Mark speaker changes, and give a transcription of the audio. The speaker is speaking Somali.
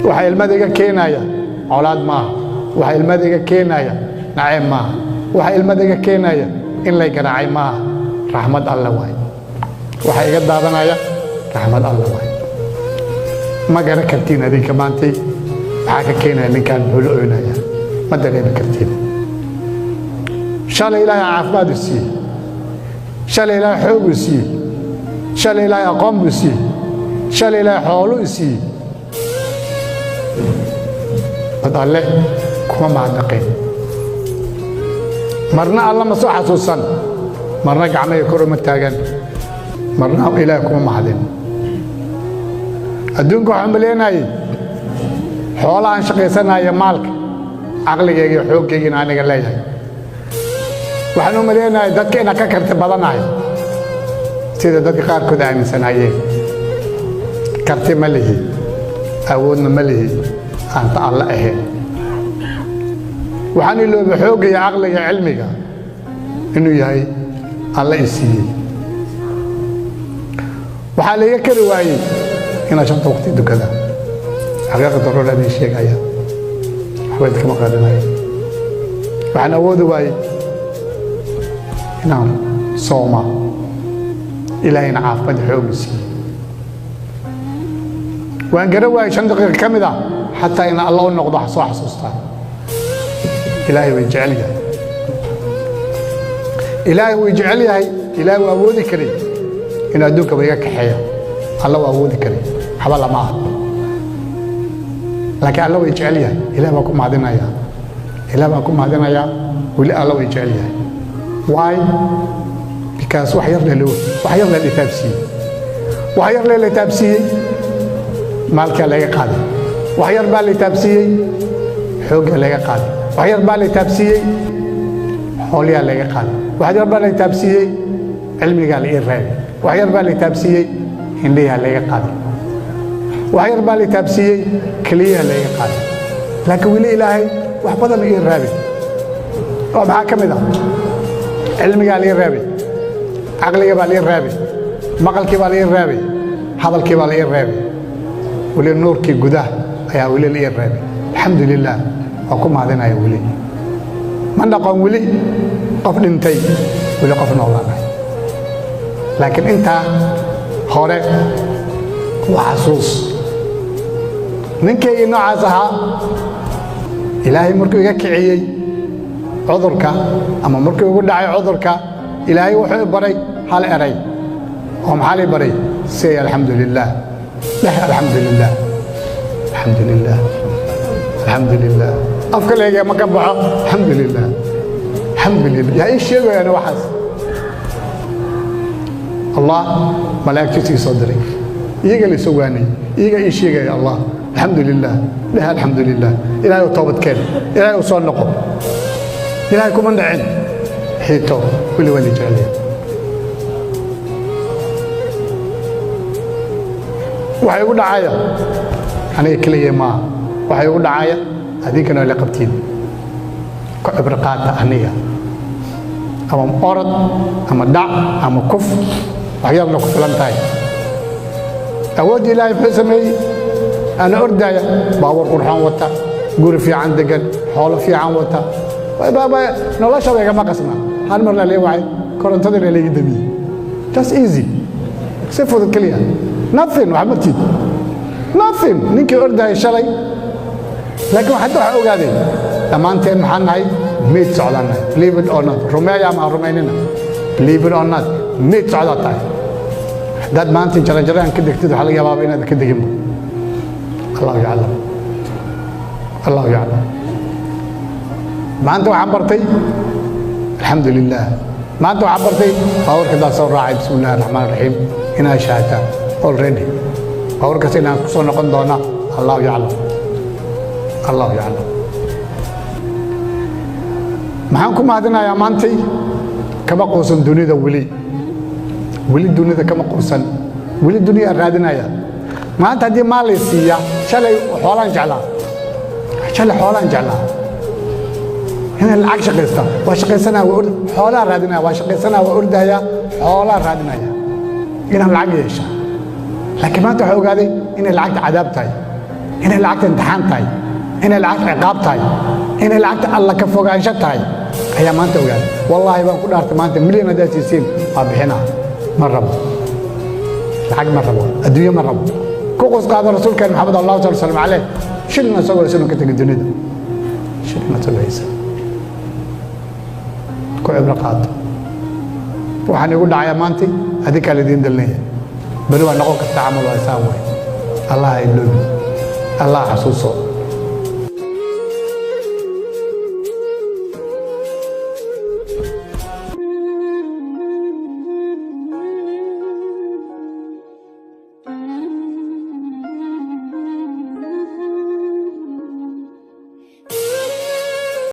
Speaker 1: Waxa ilmada iga keenaya colaad maaha, waxa ilmada iga keenaya nacayb maaha, waxa ilmada iga keenaya in lay garaacay maaha. Raxmad Alle waay waxa iga daadanaya, raxmad Alle waay. Ma garan kartiin adinka maantay maxaa ka keenaya ninkan, muxuu la oynaya, ma dareemi kartiin. Shalay Ilaahay caafimaad u siiyey, shalay Ilaahay xoog u siiyey, shalay Ilaahay aqoon buu siiyey, shalay Ilaahay xoolo u siiyey. Bad Alle kuma mahadnaqeen marna, Alla ma soo xasuusan marna, gacmahii kor uma taagan marna, Ilaahay kuma mahadin. Adduunka waxaan maleenayay xoolahaan shaqaysanaya, maalka, caqligayga iyo xooggaygiina aniga leeyahay. Waxaan u maleenayay dadka inaan ka karti badanahay, sida dadka qaarkood aaminsanayeen. Karti ma lihi, awoodna ma lihi aanta Alle ahayn. Waxaan iloobay xoogga iyo caqliga, cilmiga inuu yahay Alle i siiyey. Waxaa laiga kari waayey inaan shanta waqti dukada. Xaqiiqa daruura idin sheegaya, waxba idkama qarinaya. Waxaan awoodi waayey inaan sooma, Ilaahayna caafimaad xoogi siiyey. Waan garan waayey 5 daqiiqa ka mid ah xataa inaan Alla u noqdo, soo xasuustaa. Ilaahay way jecel yahay, Ilaahay way jecel yahay. Ilaahay waa awoodi karay inuu adduunkaba iga kaxeeya. Alla waa awoodi karay, waxba lama ah, laakiin Alla way jecel yahay. Ilaah baan ku mahadinayaa, Ilaah baan ku mahadinayaa. Weli Alla way jecel yahay. Why? Because wax yar la itaabsiiyey, wax yar la taabsiiyey, maalkaa laga qaaday. Wax yar baa la taabsiiyey, xooggaa laga qaaday. Wax yar baa la taabsiiyey, xoolyaa laga qaaday. Wax yar baa la taabsiiyey, cilmigaa la ii reebay. Wax yar baa la taabsiiyey, indhihaa laga qaaday. Wax yar baa la taabsiiyey, keliyaha laga qaaday. Laakiin weli Ilaahay wax badan ii reebay. Oo maxaa ka mid ah? Cilmigaa la ii reebay, caqliga baa la ii reebay, maqalkii baa la ii reebay, hadalkii baa la ii reebay. Weli nuurkii gudaha ayaa weli la ii reebay. Alxamdu lilah, waa ku mahadinaya. Weli ma dhaqon weli qof dhintay, weli qof noolaanahay. Laakiin intaa hore waa xasuus ninkaygii noocaas ahaa. Ilaahay markuu iga kiciyey cudurka ama markuu igu dhacay cudurka, Ilaahay wuxuu i baray hal eray. Oo maxaa lii baray? Say alxamdu lilah. Dheh alxamdu lilah, alxamdu lilah, alxamdu lilah. Afka leega ma ka baxo alxamdu lilah, alxamdu lilah. Yaa ii sheegayaan waxaas? Allah malaa'igtiisa ii soo diray, iyaga la soo waanay, iyaga ii sheegaya. Allah, alxamdu lilah dheh, alxamdu lilah. Ilaahay u toobadkeen, Ilaahay u soo noqo, Ilaahay kuma dhicin xiito. Weli waa la jecelyahay. Waxa igu dhacaya aniga keliya maaha, waxa igu dhacaya adinkana waa la qabtiin. Ku cibro qaata aniga, ama orod ama dhac ama kuf, waxyarna ku filan tahay awoodda. Ilaahay muxuu sameeyey? Ana ordaya, baabuur qurxoon wata, guri fiican degan, xoolo fiican wata, noloshaba igama qasna. Hal marna lee wacay, korontadana layga damiyey. Just easy, si fudud keliya. Nothing, wax ma tid, nothing. Ninkii ordayay shalay. Laakiin hadda waxaa ogaaday dhammaanteen maxaan nahay? Meyd socdaan nahay. Believe it or not, rumeeya ama ha rumaynina, believe it or not, meyd socdaa tahay. Haddaad maanta jaranjaraan ka degtid, waxaa laga yabaaba inaad ka deginba. Allahu yaclam, allahu yaclam. Maanta waxaan bartay alxamdu lilah. Maanta waxaan bartay baabuurka haddaan soo raacay, bismi illahi raxmaan raxiim, inaa shaata already. Baabuurkaas inaan ku soo noqon doona, allahu yaclam, allahu yaclam. Maxaan ku mahadinayaa maantay? Kama quusan dunida weli, weli dunida kama quusan, weli duniyaa raadinaya. Maanta haddii maal lay siiya, shalay xoolaan jeclaa, shalay xoolaan jeclaa inaan lacag shaqaysta. Waa shaqaysanaya, waa xoolaa raadinaya, waa shaqaysanaya, waa ordaya, xoolaa raadinaya inaan lacag yeesha. Laakiin maanta waxaa ogaaday inay lacagta cadaab tahay. Inay lacagta imtixaan tahay, inay lacagta ciqaab tahay, inay lacagta Alla ka fogaansho tahay ayaa maanta ogaaday. Wallaahi baan ku dhaartay, maanta milyan haddaad siisiin waa bixinaa. Ma rabo lacag, ma rabo adduunyo, ma rabo. Ku qus qaado rasuulkeen Maxamed, allahu sal slam caleyh, shilin asagoo haysan ka tegay dunida, shilin asagoo haysan. Ku cibro qaato waxaan igu dhacayaa maanta. Adinkaa laidiin dalnaya, beri waa noqon kartaa. Camal waa isaan way. Allah ha iloobi, Allah xasuuso.